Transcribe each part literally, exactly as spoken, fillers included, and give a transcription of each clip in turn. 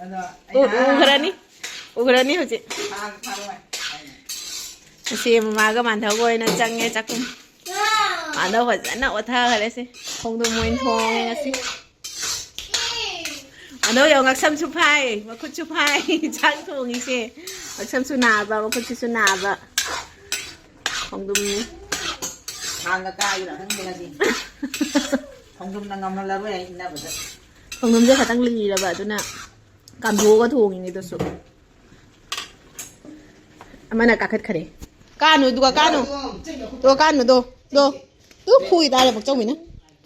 ꯎ- ꯎꯈ꯭ꯔꯅꯤ, ꯎꯈ꯭ꯔꯅꯤ ꯍꯧꯖꯤꯛ꯫ ꯑꯁꯤ ꯃꯃꯥꯒ ꯃꯥꯟꯊꯧꯒ ꯑꯣꯏꯅ ꯆꯪꯉꯦ ꯆꯥꯛꯈꯨꯝ꯫ ꯃꯥꯟꯊꯧ ꯐꯖꯅ ꯑꯣꯠꯊꯈ꯭ꯔꯦ ꯁꯤ꯫ ꯈꯣꯡꯗ꯭ꯔꯨꯝ ꯑꯣꯏꯅ ꯊꯣꯡꯉꯦ ꯉꯁꯤ꯫ ꯃꯥꯟꯊꯧ ꯌꯦꯡꯉꯣ, ꯉꯛꯁꯝꯁꯨ ꯐꯥꯏ, ꯃꯈꯨꯠꯁꯨ ꯐꯥꯏ꯫ ꯆꯥꯛ ꯊꯣꯡꯉꯤꯁꯦ꯫ ꯉꯛꯁꯝꯁꯨ ꯅꯥꯕ, ꯃꯈꯨꯠꯁꯤꯁꯨ ꯅꯥꯕ꯫ ꯈꯣꯡꯗ꯭ꯔꯨꯝꯅꯤ꯫ ꯊꯥꯡꯒ ꯀꯥꯏꯔꯤꯔꯥ ꯈꯪꯗꯦ ꯉꯁꯤ꯫ ꯈꯣꯡꯗ꯭ꯔꯨꯝꯅ ꯉꯝꯍꯜꯂꯔꯣꯏ ꯑꯩ ꯏꯟꯅꯕꯗ꯫ ꯈꯣꯡꯗ꯭ꯔꯨꯝꯁꯦ ꯈꯇꯪ ꯂꯤꯔꯕ ꯑꯗꯨꯅ ꯀꯥꯝꯊꯣꯛꯑꯒ ꯊꯣꯡꯉꯤꯅꯦ ꯑꯗꯨꯁꯨ꯫ ꯑꯃꯅ ꯀꯥꯈꯠꯈꯔꯦ꯫ ꯀꯥꯅꯨ, ꯑꯗꯨꯒ ꯀꯥꯅꯨ꯫ ꯇꯣ ꯀꯥꯅꯨ, ꯗꯣ, ꯗꯣ꯫ ꯇꯨ ꯐꯨꯏ ꯇꯥꯔꯦ ꯄꯛꯆꯧꯕꯤꯅ꯫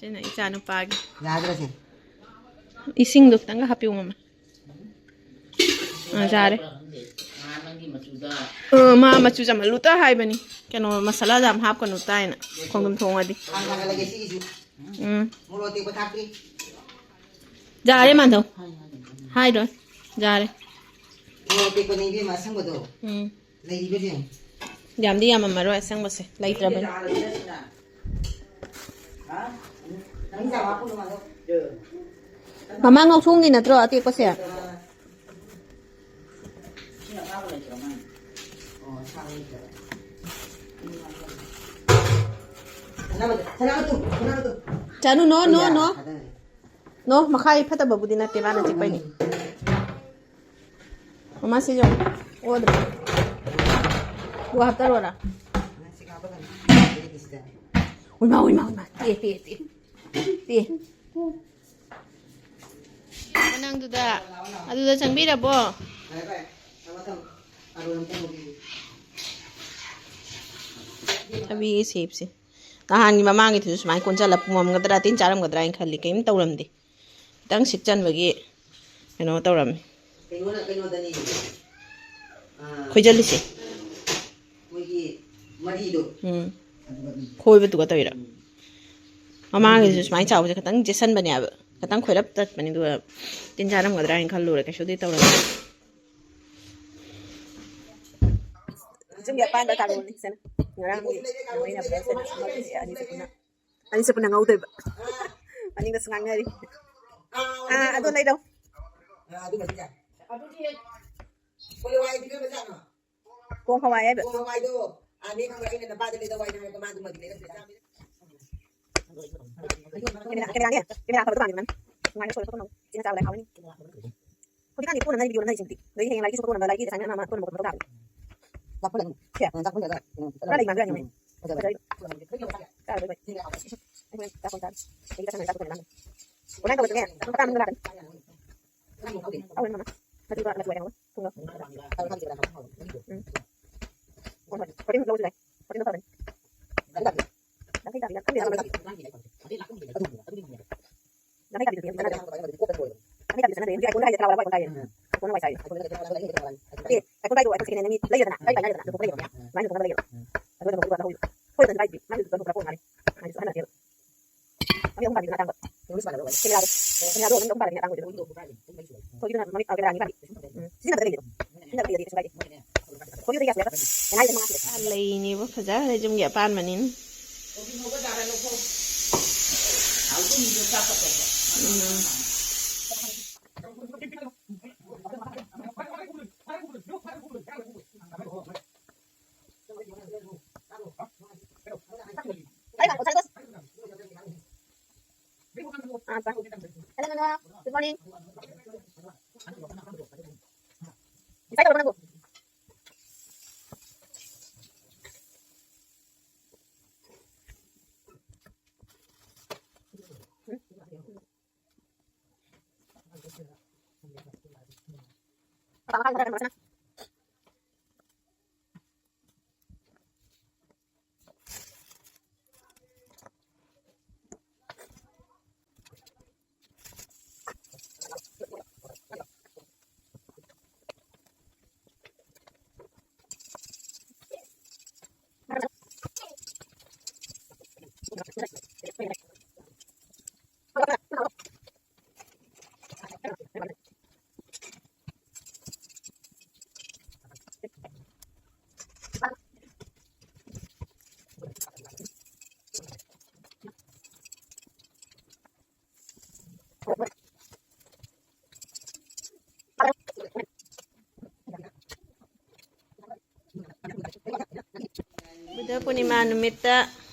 ꯁꯤꯅ ꯏꯆꯥ ꯅꯨꯄꯥꯒꯤ꯫ ꯌꯥꯗ꯭ꯔꯁꯦ꯫ ꯏꯁꯤꯡꯗꯣ ꯈꯤꯇꯪꯒ ꯍꯥꯞꯄꯤꯌꯨ, ꯃꯃꯥ꯫ ꯑ, ꯌꯥꯔꯦ꯫ ꯑ, ꯃꯥ ꯃꯆꯨ ꯆꯝꯍꯜꯂꯨꯇ ꯍꯥꯏꯕꯅꯤ꯫ ꯀꯩꯅꯣ, ꯃꯁꯥꯂꯥ ꯌꯥꯝ ꯍꯥꯞꯀꯅꯨ ꯇꯥꯏꯅ꯫ ꯈꯣꯡꯗ꯭ꯔꯨꯝ ꯊꯣꯡꯉꯗꯤ꯫ ꯎꯝ꯫ ꯌꯥꯔꯦ, ꯃꯥꯙꯧ꯫ ꯍꯥꯏꯔꯣꯏ꯫ ꯌꯥꯔꯦ꯫ ꯎꯝ꯫ ꯂꯩꯔꯤꯕꯁꯦ꯫ ꯌꯥꯝꯗꯤ ꯌꯥꯝꯃꯝꯃꯔꯣꯏ ꯑꯁꯪꯕꯁꯦ, ꯂꯩꯇ꯭ꯔꯕꯅꯤ꯫ ꯃꯃꯥ ꯉꯧꯁꯣꯡꯒꯤ ꯅꯠꯇ꯭ꯔꯣ ꯑꯇꯦꯛꯄꯁꯦ? ꯆꯥꯅꯨ, ꯅꯣ, ꯅꯣ, ꯅꯣ꯫ ꯅꯣ, ꯃꯈꯥꯏ ꯐꯠꯇꯕꯕꯨꯗꯤ ꯅꯠꯇꯦ, ꯃꯥꯅ ꯆꯤꯛꯄꯩꯅꯤ꯫ ꯃꯃꯥ ꯁꯤꯁꯨ ꯑꯣꯗ꯭ꯔꯣ? ꯑꯗꯨꯒ ꯍꯥꯞꯇꯔꯣꯔꯥ? ꯎꯏꯃꯥ, ꯎꯏꯃꯥ, ꯎꯏꯃꯥ꯫ ꯇꯦ, ꯇꯦ, ꯇꯦ꯫ ꯇꯦ꯫ ꯅꯪꯗꯨꯗ, ꯑꯗꯨꯗ ꯆꯪꯕꯤꯔꯕꯣ? ꯊꯕꯤꯒꯤ ꯁꯦꯞꯁꯦ꯫ ꯅꯍꯥꯟꯒꯤ ꯃꯃꯥꯡꯒꯤꯗꯨꯁꯨ ꯁꯨꯃꯥꯏꯅ ꯀꯣꯟꯁꯤꯜꯂ ꯄꯨꯝꯃꯝꯒꯗ꯭ꯔꯥ, ꯇꯤꯟ ꯆꯥꯔꯝꯒꯗ꯭ꯔꯥ ꯍꯥꯏꯅ ꯈꯜꯂꯤ꯫ ꯀꯔꯤꯝ ꯇꯧꯔꯝꯗꯦ꯫ ꯈꯤꯇꯪ ꯁꯤꯠ ꯆꯟꯕꯒꯤ ꯀꯩꯅꯣ ꯇꯧꯔꯝꯃꯤ꯫ ꯀꯩꯅꯣꯅ ꯀꯩꯅꯣꯗꯅꯤ꯫ ꯑꯥ, ꯈꯣꯏꯖꯜꯂꯤꯁꯦ꯫ ꯃꯣꯏꯒꯤ ꯃꯔꯤꯗꯣ꯫ ꯎꯝ꯫ ꯑꯗꯨꯒ ꯑꯗꯨꯝ꯫ ꯈꯣꯏꯕꯗꯨꯒ ꯇꯧꯔꯤꯔꯥ? ꯎꯝ꯫ ꯃꯃꯥꯡꯒꯤꯁꯨ ꯁꯨꯃꯥꯏꯅ ꯆꯥꯎꯕꯁꯦ ꯈꯤꯇꯪ ꯆꯦꯠꯁꯟꯕꯅꯦꯕ꯫ ꯈꯤꯇꯪ ꯈꯣꯏꯔꯞ ꯇꯠꯄꯅꯦ, ꯑꯗꯨꯒ ꯇꯤꯟ ꯆꯥꯔꯝꯒꯗ꯭ꯔꯥ ꯍꯥꯏꯅ ꯈꯜꯂꯨꯔꯦ꯫ ꯀꯩꯁꯨꯗꯤ ꯇꯧꯔꯝꯗꯦ꯫ ꯌꯨꯝꯒꯤ ꯑꯄꯥꯝꯕ ꯀꯥꯔꯣꯅꯤ ꯁꯤꯅ꯫ ꯉꯔꯥꯡꯒꯤ ꯂꯣꯏꯅꯕꯗ ꯁꯤꯅ ꯑꯃꯁꯦ ꯑꯅꯤꯁꯦ ꯄꯨꯟꯅ꯫ ꯑꯅꯤꯁꯦ ꯄꯨꯟꯅ ꯉꯧꯗꯣꯏꯕ꯫ ꯑꯅꯤꯒꯁꯨ ꯉꯥꯡꯅꯔꯤ꯫ ꯑꯥ, ꯑꯗꯣ ꯂꯩꯔꯣ꯫ ꯑꯗꯨꯃꯗꯤ ꯌꯥꯏ꯫ ꯑꯗꯨꯗꯤ ꯀꯣꯂꯤ ꯍꯋꯥꯏꯗꯤ ꯀꯔꯝꯕ ꯖꯥꯠꯅꯣ? ꯄꯣꯡ ꯍꯋꯥꯏ ꯍꯥꯏꯕ꯫ ꯄꯣꯡ ꯍꯋꯥꯏꯗꯣ, ꯑꯥ, ꯅꯦ ꯈꯪꯕ꯭ꯔꯥ? ꯑꯩꯅ ꯅꯄꯥꯗ ꯂꯩꯗꯧ ꯍꯋꯥꯏꯅꯦ ꯍꯥꯏꯔꯒ ꯃꯥ ꯑꯗꯨꯃꯗꯤ ꯂꯩꯔꯛꯇ꯭ꯔꯦ꯫ ꯆꯥꯕ ꯀꯦꯃꯦꯔꯥ, ꯀꯦꯃꯦꯔꯥꯅꯦ? ꯀꯦꯃꯦꯔꯥ ꯐꯕꯗꯣ ꯃꯥꯟꯕꯅꯤ꯫ ꯅꯨꯡꯉꯥꯏꯅ ꯁꯣꯏꯔꯒ ꯐꯣꯇꯣ ꯅꯝꯍꯧ꯫ ꯏꯆꯦꯅ ꯆꯥꯕ ꯂꯥꯏ ꯍꯥꯎꯔꯅꯤ꯫ ꯍꯧꯖꯤꯛꯀꯥꯟꯗꯤ ꯐꯣꯟ ꯅꯝꯅꯔꯤ, ꯚꯤꯗꯤꯑꯣ ꯅꯝꯅꯔꯤꯁꯤꯡꯗꯤ꯫ ꯑꯗꯩ ꯍꯌꯦꯡ ꯂꯥꯏꯔꯤꯛꯀꯤꯁꯨ ꯐꯣꯇꯣ ꯅꯝꯕ, ꯂꯥꯏꯔꯤꯛꯀꯤ ꯑꯦꯁꯥꯏꯟꯃꯦꯟ ꯑꯃ ꯑꯃ ꯐꯣꯇꯣ ꯅꯝꯕ ꯈꯣꯠꯄ ꯇꯥꯕꯅꯤ꯫ ꯂꯥꯛꯄ ꯂꯩ꯫ ꯁꯦ? ꯈꯔ ꯂꯩ ꯃꯥꯟꯕ ꯌꯥꯅꯤ꯫ ꯐꯖꯕ꯫ ꯐꯖꯕ꯫ ꯆꯥꯔꯣꯏ ꯚꯥꯏ꯫ ꯑꯩꯈꯣꯏ ꯆꯥꯛ ꯊꯣꯡ ꯆꯥꯔꯤ꯫ ꯑꯩꯒꯤ ꯆꯥꯛ ꯊꯣꯡ ꯆꯥꯔꯤ꯫ ꯑꯗꯨꯃꯥꯏꯅ ꯇꯧꯕꯗꯨꯅꯦ, ꯍꯞꯇꯥ ꯑꯃꯗ ꯂꯥꯛꯀꯅꯤ꯫ ꯇꯧꯔꯦ ꯃꯃꯥ꯫ ꯃꯆꯨꯒ ꯃꯆꯨ ꯑꯣꯏꯅ ꯍꯧꯔꯣ꯫ ꯊꯨꯝꯒ꯫ ꯎꯝ꯫ ꯍꯣꯏ, ꯍꯣꯏ꯫ ꯄ꯭ꯔꯣꯇꯤꯟ ꯂꯧꯁꯤꯜꯂꯦ꯫ ꯄ꯭ꯔꯣꯇꯤꯟꯗꯣ ꯐꯕꯅꯤ꯫ ꯌꯥꯡꯈꯩ ꯇꯥꯕꯤꯗ꯫ ꯈꯪꯗꯦ, ꯌꯥꯝ ꯂꯩ꯫ ꯌꯥꯡꯈꯩ ꯇꯥꯕꯤꯗꯨꯗꯤ ꯌꯥꯝ ꯆꯥꯟꯅꯗꯦ꯫ ꯌꯥꯡꯈꯩ ꯇꯥꯕꯤꯗꯨ ꯆꯥꯟꯅꯗꯦ꯫ ꯍꯧꯖꯤꯛ ꯑꯥꯏꯐꯣꯟꯗ ꯍꯥꯏꯁꯦ ꯇꯔꯥ ꯋꯥꯠꯂꯕ ꯑꯥꯏꯐꯣꯟ ꯇꯥꯏꯌꯦ꯫ ꯑꯥꯏꯐꯣꯟ ꯍꯋꯥꯏ ꯆꯥꯏꯌꯦ꯫ ꯑꯦ, ꯑꯥꯏꯐꯣꯟ ꯄꯥꯏꯗꯣ ꯑꯥꯏꯐꯣꯟ ꯁꯦꯀꯦꯟ ꯍꯦꯟ ꯃꯤ ꯂꯩꯔꯗꯅ, ꯂꯩ ꯄꯥꯏꯅ ꯂꯩꯔꯗꯅ, ꯑꯗꯨ ꯄꯣꯛꯂꯩꯕ ꯃꯌꯥꯝ꯫ ꯃꯥꯏꯅ ꯇꯣꯡꯉꯒ ꯂꯩꯌꯦꯕ꯫ ꯑꯗꯨꯒ ꯅꯣꯡꯃ ꯎꯕ ꯇꯧꯍꯧꯔꯤꯕ꯫ ꯑꯩꯈꯣꯏ ꯑꯗꯨꯝ ꯄꯥꯏꯗ꯭ꯔꯤ꯫ ꯃꯥꯏꯅ ꯑꯗꯨꯝ ꯇꯧꯔꯛꯄ ꯉꯥꯏꯔꯦ꯫ ꯃꯥꯏꯅ ꯁꯨꯝ ꯍꯟꯅꯗꯦꯕ꯫ ꯃꯤ ꯑꯍꯨꯝ ꯄꯥꯜꯂꯤꯗꯅ ꯑꯇꯥꯡꯕ꯫ ꯀꯦꯃꯦꯔꯥꯗꯣ ꯅꯪ ꯑꯍꯨꯝ ꯄꯥꯜꯂꯤꯗꯅ ꯑꯇꯥꯡꯕ ꯑꯣꯏꯗꯣꯏꯕ꯫ ꯍꯣꯏ, ꯑꯗꯨꯅ ꯃꯃꯤꯠ, ꯑ, ꯀꯦꯃꯦꯔꯥ ꯑꯅꯤ ꯄꯥꯜꯂꯤ꯫ ꯎꯝ, ꯁꯤꯖꯤꯟꯅꯕꯗ ꯂꯩꯌꯦꯕ꯫ ꯁꯤꯖꯤꯟꯅꯕꯗ ꯂꯩꯌꯦ, ꯀꯩꯁꯨ ꯀꯥꯏꯗꯦ꯫ ꯍꯧꯖꯤꯛ ꯌꯥꯁꯤꯜꯂꯛꯇ꯭ꯔꯕꯅꯤ꯫ ꯂꯩꯅꯦꯕ ꯐꯖꯈ꯭ꯔꯦ, ꯌꯨꯝꯒꯤ ꯑꯄꯥꯟꯕꯅꯤꯅ꯫ ꯎꯝ꯫ Hello, Manoa. Good morning. ꯁꯤꯗ ꯄꯨꯔꯅꯤꯃꯥ ꯅꯨꯃꯤꯠꯇ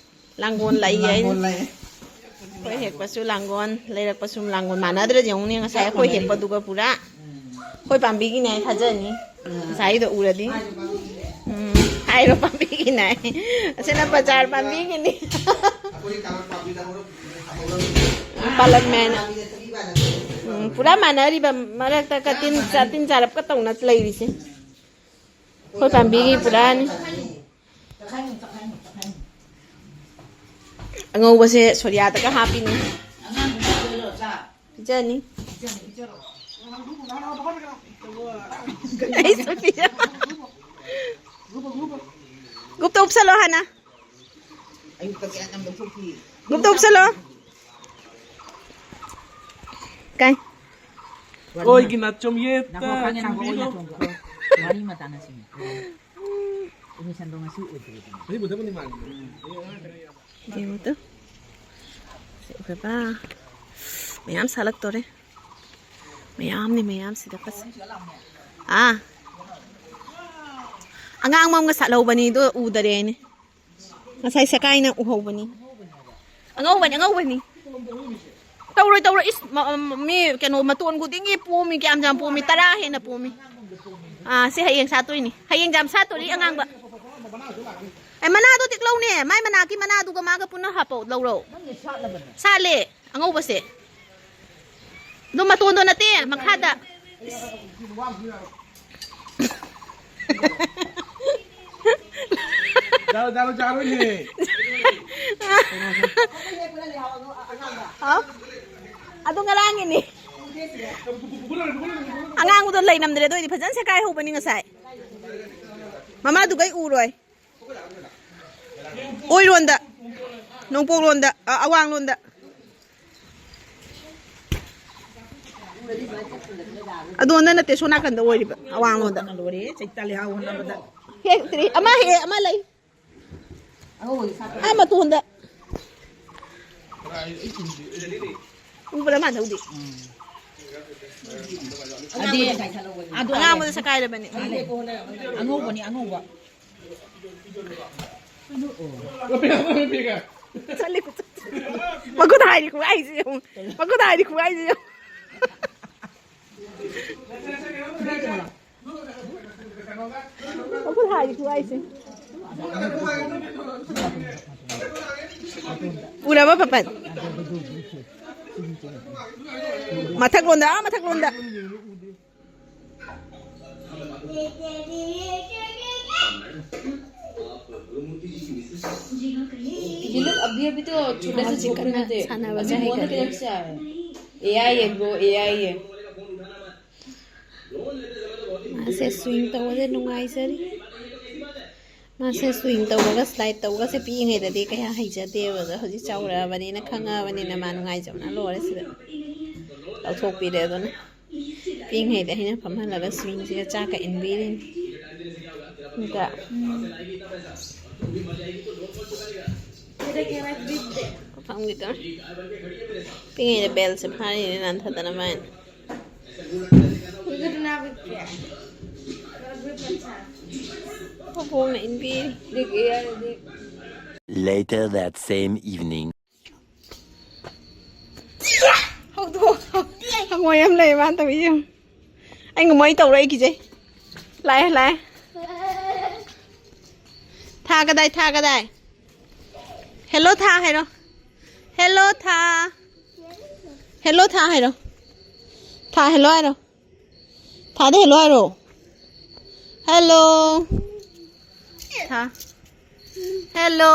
ꯂꯥꯡꯒꯣꯜ ꯂꯩꯌꯦ꯫ ꯂꯥꯡꯒꯣꯜ ꯂꯩ꯫ ꯑꯩꯈꯣꯏ ꯍꯦꯛꯄꯁꯨ ꯂꯥꯡꯒꯣꯜ, ꯂꯩꯔꯛꯄꯁꯨ ꯂꯥꯡꯒꯣꯜ꯫ ꯃꯥꯟꯅꯗ꯭ꯔꯗꯤ ꯌꯦꯡꯉꯨꯅꯦ, ꯉꯁꯥꯏ ꯑꯩꯈꯣꯏ ꯍꯦꯛꯄꯗꯨꯒ ꯄꯨꯔꯥ꯫ ꯑꯩꯈꯣꯏ ꯄꯥꯝꯕꯤꯒꯤꯅꯦ ꯍꯥꯏ ꯊꯥꯖꯅꯤ꯫ ꯉꯁꯥꯏꯗꯣ ꯎꯔꯗꯤ꯫ ꯎꯝ, ꯍꯥꯏꯔꯣ ꯄꯥꯝꯕꯤꯒꯤꯅꯦ꯫ ꯑꯁꯤꯅ ꯕꯖꯥꯔ ꯄꯥꯝꯕꯤꯒꯤꯅꯤ꯫ ꯄꯥꯜꯂꯝꯃꯦꯅ꯫ ꯎꯝ, ꯄꯨꯔꯥ ꯃꯥꯟꯅꯔꯤꯕ ꯃꯔꯛꯇ ꯀꯇꯤꯟ ꯆꯥꯇꯤꯟ ꯆꯥꯔꯞꯀ ꯇꯧꯅ ꯂꯩꯔꯤꯁꯦ꯫ ꯑꯩꯈꯣꯏ ꯄꯥꯝꯕꯤꯒꯤ ꯄꯨꯔꯥꯅꯤ꯫ ꯑꯉꯧꯕꯁꯦ ꯁꯣꯔꯤꯌꯥꯗꯒ ꯍꯥꯞꯄꯤꯅꯤ꯫ ꯄꯤꯖꯅꯤ꯫ ꯑꯩꯁꯨ ꯄꯤꯖ-, ꯒꯨꯞꯇ ꯎꯞꯁꯜꯂꯣ ꯍꯥꯟꯅ꯫ ꯒꯨꯞꯇ ꯎꯞꯁꯜꯂꯣ꯫ ꯀꯥꯏ꯫ ꯑꯣꯏꯒꯤ ꯅꯥꯆꯣꯝ ꯌꯦꯠꯇ ꯉꯥꯏꯈꯣ, ꯈꯪꯉꯦ, ꯉꯥꯏꯈꯣ, ꯑꯣꯏ ꯆꯨꯝꯕꯤꯔꯣ꯫ ꯅꯥꯆꯣꯝ, ꯉꯥꯏꯈꯣ꯫ ꯋꯥꯔꯤ ꯑꯃ ꯇꯥꯟꯅꯁꯤꯅꯦ꯫ ꯏꯃꯤꯁꯟꯗꯣ ꯉꯁꯤ ꯑꯣꯏꯗ꯭ꯔꯤꯗꯅ꯫ ꯌꯦꯡꯉꯨ ꯇꯨ꯫ ꯁꯤ ꯎꯈ꯭ꯔꯕ? ꯃꯌꯥꯝ ꯁꯥꯠꯂꯛꯇꯣꯔꯦ꯫ ꯃꯌꯥꯝꯅꯤ, ꯃꯌꯥꯝ ꯁꯤꯗ ꯐꯖ-, ꯑꯥ꯫ ꯑꯉꯥꯡꯕ ꯑꯃꯒ ꯁꯥꯠꯍꯧꯕꯅꯤ, ꯑꯗꯣ ꯎꯗꯔꯦꯅꯦ꯫ ꯉꯁꯥꯏ ꯁꯦꯀꯥꯏꯅ ꯎꯍꯧꯕꯅꯤ꯫ ꯑꯉꯧꯕꯅꯤ, ꯑꯉꯧꯕꯅꯤ꯫ ꯇꯧꯔꯣꯏ, ꯇꯧꯔꯣꯏ꯫ ꯏꯁ, ꯃ-, ꯃ-, ꯃꯤ ꯀꯩꯅꯣ ꯃꯇꯣꯟ ꯈꯨꯗꯤꯡꯒꯤ ꯄꯣꯝꯃꯤ, ꯀꯌꯥꯝ ꯌꯥꯝ ꯄꯣꯝꯃꯤ, ꯇꯔꯥ ꯍꯦꯟꯅ ꯄꯣꯝꯃꯤ꯫ ꯑꯥ, ꯁꯤ ꯍꯌꯦꯡ ꯁꯥꯠꯇꯣꯏꯅꯤ꯫ ꯍꯌꯦꯡ ꯌꯥꯝ ꯁꯥꯠꯇꯣꯔꯤ ꯑꯉꯥꯡꯕ꯫ ꯑꯦ, ꯃꯅꯥꯗꯣ ꯇꯤꯛꯂꯧꯅꯦ꯫ ꯃꯥꯏ ꯃꯅꯥꯛꯀꯤ ꯃꯅꯥꯗꯨꯒ ꯃꯥꯒ ꯄꯨꯟꯅ ꯍꯥꯞꯄꯧ, ꯂꯧꯔꯣ꯫ ꯁꯥꯠꯂꯦ, ꯑꯉꯧꯕꯁꯦ꯫ ꯑꯗꯨ ꯃꯇꯣꯟꯗꯣ ꯅꯠꯇꯦ, ꯃꯈꯥꯗ꯫ ꯆꯥꯔꯣ, ꯆꯥꯔꯣ, ꯆꯥꯔꯣꯏꯅꯦ꯫ ꯍꯥꯎ? ꯑꯗꯨ ꯉꯔꯥꯡꯒꯤꯅꯤ꯫ ꯑꯉꯥꯡꯕꯗꯣ ꯂꯩꯔꯝꯗ꯭ꯔꯦ, ꯑꯗꯨ ꯑꯣꯏꯗꯤ ꯐꯖꯅ ꯁꯦꯀꯥꯏ ꯍꯧꯕꯅꯤ ꯉꯁꯥꯏ꯫ ꯃꯃꯥꯗꯨꯒꯩ ꯎꯔꯣꯏ꯫ ꯑꯣꯏꯔꯣꯟꯗ, ꯅꯣꯡꯄꯣꯛꯂꯣꯟꯗ, ꯑ, ꯑꯋꯥꯡꯂꯣꯟꯗ꯫ ꯑꯗꯣꯝꯗ ꯅꯠꯇꯦ, ꯁꯣꯝ ꯅꯥꯀꯟꯗ ꯑꯣꯏꯔꯤꯕ, ꯑꯋꯥꯡꯂꯣꯝꯗ꯫ ꯂꯣꯏꯔꯦ, ꯆꯩꯇꯜꯂꯦ ꯍꯥꯎ ꯍꯣꯠꯅꯕꯗ꯫ ꯍꯦꯛꯇ꯭ꯔꯤ꯫ ꯑꯃ ꯍꯦꯛ, ꯑꯃ ꯂꯩ꯫ ꯑꯥ ꯃꯇꯣꯟꯗ꯫ ꯎꯕꯗ ꯃꯥꯟꯅꯧꯗꯦ꯫ ꯎꯝ꯫ ꯑꯗꯤ, ꯑꯗꯨ ꯑꯉꯥꯡꯕꯗ ꯁꯦꯀꯥꯏꯔꯕꯅꯤ꯫ ꯑꯉꯧꯕꯅꯤ, ꯑꯉꯧꯕ꯫ ꯆꯠꯂꯤ, ꯈꯨꯆꯠ-, ꯃꯈꯨꯠ ꯍꯥꯏꯔꯤ ꯈꯨꯍꯥꯏꯁꯤ ꯌꯦꯡꯉꯨ꯫ ꯃꯈꯨꯠ ꯍꯥꯏꯔꯤ ꯈꯨꯍꯥꯏꯁꯤ ꯌꯦꯡꯉꯨ꯫ ꯃꯈꯨꯠ ꯍꯥꯏꯔꯤ ꯈꯨꯍꯥꯏꯁꯤ꯫ ꯎꯔꯕ ꯄꯄꯟ? ꯃꯊꯛ ꯂꯣꯝꯗ, ꯑꯥ, ꯃꯊꯛ ꯂꯣꯝꯗ꯫ ये लोग अभी अभी तो छोटे से ꯍꯧꯖꯤꯛ ꯀꯟꯅ ꯁꯥꯟꯅꯕꯁꯦ ꯍꯩꯒꯠꯂꯦ꯫ A I A, bro, A I A. ꯃꯥꯁꯦ swing ꯇꯧꯕꯁꯦ ꯅꯨꯡꯉꯥꯏꯖꯔꯤ꯫ ꯃꯥꯁꯦ swing ꯇꯧꯕꯒ slide ꯇꯧꯕꯒꯁꯦ ꯄꯤꯛꯏꯉꯩꯗꯗꯤ ꯀꯌꯥ ꯍꯩꯖꯗꯦꯕ, ꯑꯗꯣ ꯍꯧꯖꯤꯛ ꯆꯥꯎꯔꯛꯑꯕꯅꯤꯅ, ꯈꯪꯉꯛꯑꯕꯅꯤꯅ ꯃꯥ ꯅꯨꯡꯉꯥꯏꯖꯕꯅ ꯂꯣꯏꯔꯦ ꯁꯤꯗ꯫ ꯂꯧꯊꯣꯛꯄꯤꯔꯦ ꯑꯗꯨꯅ꯫ ꯄꯤꯛꯏꯉꯩꯗ ꯑꯩꯅ ꯐꯝꯍꯜꯂꯒ swingꯁꯤꯒ ꯆꯥꯛꯀ ꯏꯟꯕꯤꯔꯤꯅꯤ꯫ ꯑꯗꯨꯒ, ꯎꯝ, ꯐꯝꯈꯤꯗꯣꯔꯦ꯫ ꯄꯤꯛꯏꯉꯩꯗ bellꯁꯦ ꯐꯥꯔꯤꯅꯦ ꯅꯥꯟꯊꯗꯅꯕ ꯍꯥꯏꯅ꯫ ꯃꯈꯣꯡꯅ ꯏꯟꯕꯤꯔꯤ꯫ Later that same evening. ꯍꯧꯗꯣꯛ꯫ ꯍꯪꯉꯣꯏ ꯑꯃ ꯂꯩ ꯃꯥꯅ ꯇꯧꯔꯤꯁꯦ ꯌꯦꯡꯉꯨ꯫ ꯑꯩ ꯉꯝꯃꯣꯏ, ꯑꯩ ꯇꯧꯔꯣꯏ, ꯑꯩ ꯀꯤꯖꯩ꯫ ꯂꯥꯛꯑꯦ, ꯂꯥꯛꯑꯦ꯫ ꯊꯥ ꯀꯗꯥꯏ, ꯊꯥ ꯀꯗꯥꯏ? Hello ꯊꯥ ꯍꯥꯏꯔꯣ꯫ Hello ꯊꯥ꯫ Hello ꯊꯥ ꯍꯥꯏꯔꯣ꯫ ꯊꯥ hello ꯍꯥꯏꯔꯣ꯫ ꯊꯥꯗ hello ꯍꯥꯏꯔꯣ꯫ Hello꯫ ꯊꯥ꯫ Hello꯫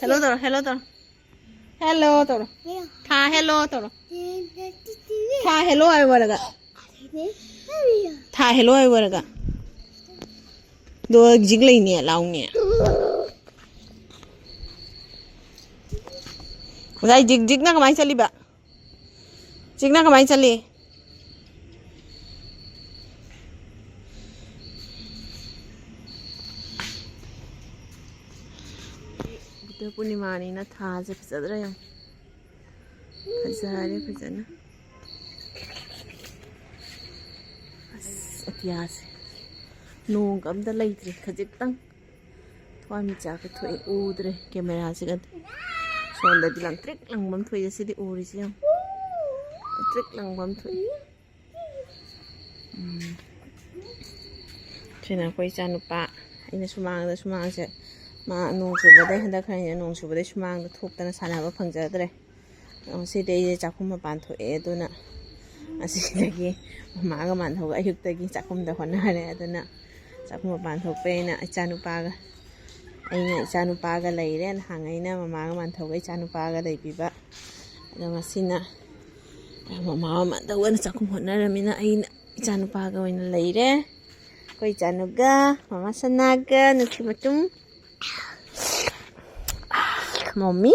Hello ꯇꯧꯔꯣ, hello ꯇꯧꯔꯣ꯫ Hello ꯇꯧꯔꯣ꯫ ꯊꯥ hello ꯇꯧꯔꯣ꯫ ꯊꯥ hello ꯍꯥꯏꯌꯨ ꯍꯥꯏꯔꯒ꯫ ꯊꯥ hello ꯍꯥꯏꯌꯨ ꯍꯥꯏꯔꯒ꯫ ꯑꯗꯣ ꯖꯤꯛ ꯂꯩꯅꯦ, ꯂꯥꯎꯅꯦ꯫ ꯉꯁꯥꯏ ꯖꯤꯛ ꯖꯤꯛꯅ ꯀꯃꯥꯏꯅ ꯆꯠꯂꯤꯕ? ꯖꯤꯛꯅ ꯀꯃꯥꯏꯅ ꯆꯠꯂꯤ? ꯕꯨꯗꯙ ꯄꯨꯔꯅꯤꯃꯥꯅꯤꯅ ꯊꯥꯁꯦ ꯐꯖꯗ꯭ꯔꯥ ꯌꯦꯡꯉꯨ꯫ ꯐꯖꯔꯦ ꯐꯖꯅ꯫ ꯑꯁ, ꯑꯇꯤꯌꯥꯁꯦ ꯅꯣꯡꯒ ꯑꯝꯇ ꯂꯩꯇ꯭ꯔꯦ, ꯈꯖꯤꯛꯇꯪ ꯊꯋꯥꯟꯃꯤꯆꯥꯛꯀ ꯊꯣꯛꯏ, ꯎꯗ꯭ꯔꯦ ꯀꯦꯃꯦꯔꯥꯁꯤꯒꯗꯤ꯫ ꯁꯣꯝꯗꯗꯤ ꯂꯪꯇ꯭ꯔꯤꯛ ꯂꯪꯕ ꯑꯃ ꯊꯣꯛꯏꯁꯦ, ꯁꯤꯗꯤ ꯎꯔꯤꯁꯤ ꯌꯦꯡꯉꯨ꯫ ꯂꯪꯇ꯭ꯔꯤꯛ ꯂꯪꯕ ꯑꯃ ꯊꯣꯛꯏ꯫ ꯎꯝ꯫ ꯁꯤꯅ ꯑꯩꯈꯣꯏ ꯏꯆꯥꯅꯨꯄꯥ꯫ ꯑꯩꯅ ꯁꯨꯃꯥꯡꯗ, ꯁꯨꯃꯥꯡꯁꯦ ꯃꯥ ꯅꯣꯡ ꯆꯨꯕꯗꯩ, ꯍꯟꯗꯛ ꯈꯔ ꯍꯦꯟꯅ ꯅꯣꯡ ꯆꯨꯕꯗꯩ ꯁꯨꯃꯥꯡꯗ ꯊꯣꯛꯇꯅ ꯁꯥꯟꯅꯕ ꯐꯪꯖꯗ꯭ꯔꯦ꯫ ꯉꯁꯤꯗꯤ ꯑꯩꯁꯦ ꯆꯥꯛꯈꯨꯝ ꯃꯄꯥꯟ ꯊꯣꯛꯑꯦ, ꯑꯗꯨꯅ ꯑꯁꯤꯗꯒꯤ ꯃꯃꯥꯒ ꯃꯥꯟꯅꯍꯧꯕ ꯑꯌꯨꯛꯇꯒꯤ ꯆꯥꯛꯈꯨꯝꯗ ꯍꯣꯠꯅꯔꯦ꯫ ꯑꯗꯨꯅ ꯆꯥꯛꯈꯨꯝ ꯃꯄꯥꯟ ꯊꯣꯛꯄꯩꯅ ꯏꯆꯥꯅꯨꯄꯥꯒ, ꯑꯩꯅ ꯏꯆꯥꯅꯨꯄꯥꯒ ꯂꯩꯔꯦ꯫ ꯅꯍꯥꯟꯉꯩꯅ ꯃꯃꯥꯒ ꯃꯥꯟꯊꯧꯒ ꯏꯆꯥꯅꯨꯄꯥꯒ ꯂꯩꯕꯤꯕ, ꯑꯗꯣ ꯉꯁꯤꯅ ꯃꯃꯥ ꯃꯥꯟꯊꯧꯒꯅ ꯆꯥꯛꯈꯨꯝ ꯍꯣꯠꯅꯔꯃꯤꯅ ꯑꯩꯅ ꯏꯆꯥꯅꯨꯄꯥꯒ ꯑꯣꯏꯅ ꯂꯩꯔꯦ꯫ ꯑꯩꯈꯣꯏ ꯏꯆꯥꯅꯨꯒ ꯃꯃꯥ ꯁꯅꯥꯒ ꯅꯨꯡꯁꯤ ꯃꯇꯨꯝ ꯃꯣꯃꯤ꯫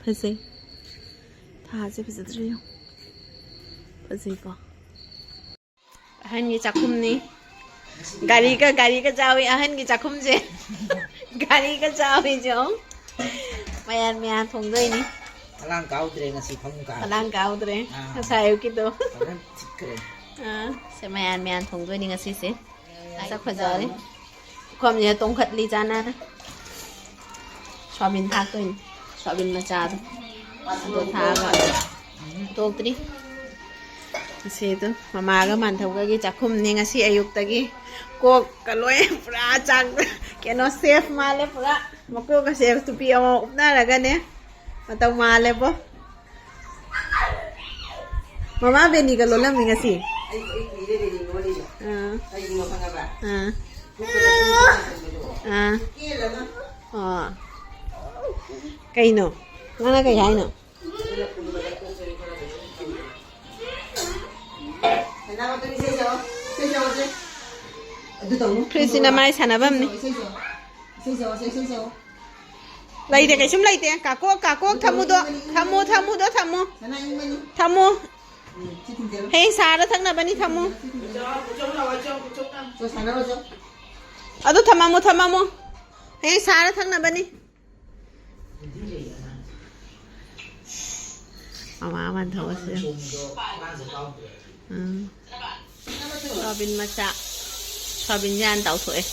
ꯐꯖꯩ꯫ ꯊꯥꯁꯦ ꯐꯖꯗ꯭ꯔꯥ ꯌꯦꯡꯉꯨ꯫ ꯐꯖꯩꯀꯣ? ꯑꯍꯟꯒꯤ ꯆꯥꯛꯈꯨꯝꯅꯤ꯫ ꯒꯥꯔꯤꯒ, ꯒꯥꯔꯤꯒ ꯆꯥꯎꯏ ꯑꯍꯟꯒꯤ ꯆꯥꯛꯈꯨꯝꯁꯦ꯫ ꯒꯥꯔꯤꯒ ꯆꯥꯎꯏ ꯌꯦꯡꯉꯨ꯫ ꯃꯌꯥꯟ ꯃꯌꯥꯟ ꯊꯣꯡꯗꯣꯏꯅꯤ꯫ ꯐꯂꯥꯡ ꯀꯥꯎꯗ꯭ꯔꯦ ꯉꯁꯤ ꯐꯃꯨꯡ ꯀꯥ꯫ ꯐꯂꯥꯡ ꯀꯥꯎꯗ꯭ꯔꯦ꯫ ꯑꯥ꯫ ꯉꯁꯥꯏ ꯑꯌꯨꯛꯀꯤꯗꯣ꯫ ꯐꯖꯅ ꯊꯤꯠꯈ꯭ꯔꯦ꯫ ꯑꯥ, ꯁꯦ ꯃꯌꯥꯟ ꯃꯌꯥꯟ ꯊꯣꯡꯗꯣꯏꯅꯤ ꯉꯁꯤꯁꯦ꯫ ꯃꯁꯛ ꯐꯖꯔꯦ꯫ ꯄꯨꯈꯝꯁꯤꯅ ꯇꯣꯡꯈꯠꯂꯤ ꯆꯥꯅꯅ꯫ ꯁꯣꯌꯥꯕꯤꯟ ꯊꯥꯛꯇꯣꯏꯅꯤ꯫ ꯁꯣꯌꯥꯕꯤꯟ ꯃꯆꯥꯗꯣ꯫ ꯑꯗꯨ ꯊꯥꯛꯑꯒ ꯇꯣꯛꯇ꯭ꯔꯤ꯫ ꯉꯁꯤꯗꯣ ꯃꯃꯥꯒ ꯃꯥꯟꯊꯧꯒꯒꯤ ꯆꯥꯛꯈꯨꯝꯅꯤ ꯉꯁꯤ ꯑꯌꯨꯛꯇꯒꯤ꯫ ꯀꯣꯛꯀ ꯂꯣꯏ ꯄꯨꯔꯥ ꯆꯥꯛ-, ꯀꯩꯅꯣ, ꯁꯦꯐ ꯃꯥꯜꯂꯦ ꯄꯨꯔꯥ꯫ ꯃꯀꯣꯛꯀ ꯁꯦꯐ ꯇꯨꯄꯤ ꯑꯃ ꯎꯞꯅꯔꯒꯅꯦ꯫ ꯃꯇꯧ ꯃꯥꯜꯂꯦꯕꯣ꯫ ꯃꯃꯥ ꯕꯦꯅꯤꯒ ꯂꯣꯜꯂꯝꯃꯤ ꯉꯁꯤ꯫ ꯑꯩ, ꯑꯩ ꯀꯨꯏꯔꯦ ꯕꯦꯅꯤ ꯂꯣꯜꯂꯤꯗꯣ꯫ ꯑꯥ꯫ ꯀꯩꯒꯤꯅꯣ ꯈꯪꯉꯕ? ꯑꯥ꯫ ꯊꯣꯛꯄꯗ ꯁꯨꯝ ꯁꯥꯟꯅꯕꯗꯣ꯫ ꯑꯥ꯫ ꯄꯦꯜꯂꯒ꯫ ꯑꯣ꯫ ꯀꯩꯅꯣ? ꯅꯪꯅ ꯀꯩ ꯍꯥꯏꯅꯣ? ꯁꯅꯥꯃꯇꯣꯝ ꯏꯁꯩ ꯁꯛꯑꯣ꯫ ꯏꯁꯩ ꯁꯛꯑꯣꯁꯦ꯫ ꯑꯗꯨ ꯇꯧꯅꯨ꯫ ꯐ꯭ꯔꯤꯖꯁꯤꯅ ꯃꯥꯏ ꯁꯥꯟꯅꯐꯝꯅꯤ꯫ ꯏꯁꯩ ꯁꯛꯑꯣ, ꯏꯁꯩ ꯁꯛꯑꯣ, ꯏꯁꯩ ꯁꯛꯑꯣ꯫ ꯂꯩꯇꯦ, ꯀꯩꯁꯨꯝ ꯂꯩꯇꯦ꯫ ꯀꯥꯀꯣꯛ, ꯀꯥꯀꯣꯛ, ꯊꯝꯃꯨꯗꯣ꯫ ꯊꯝꯃꯨ, ꯊꯝꯃꯨꯗꯣ, ꯊꯝꯃꯨ꯫ ꯁꯅꯥ ꯏꯪꯕꯅꯤ꯫ ꯊꯝꯃꯨ꯫ ꯎꯝ, ꯁꯤ ꯊꯤꯟꯖꯤꯜꯂꯨ꯫ ꯍꯌꯦꯡ ꯁꯥꯔ ꯊꯛꯅꯕꯅꯤ, ꯊꯝꯃꯨ꯫ ꯆꯣ, ꯁꯥꯟꯅꯔꯣ, ꯆꯣ꯫ ꯑꯗꯨ ꯊꯝꯃꯝꯃꯨ, ꯊꯝꯃꯝꯃꯨ꯫ ꯍꯌꯦꯡ ꯁꯥꯔ ꯊꯛꯅꯕꯅꯤ꯫ ꯃꯃꯥ ꯃꯥꯟꯊꯣꯛꯑꯁꯤ꯫ ꯎꯝ꯫ ꯁꯣꯌꯥꯕꯤꯟ ꯃꯆꯥ, ꯁꯣꯌꯥꯕꯤꯟꯁꯦ ꯍꯥꯟꯅ ꯇꯥꯎꯊꯣꯛꯑꯦ꯫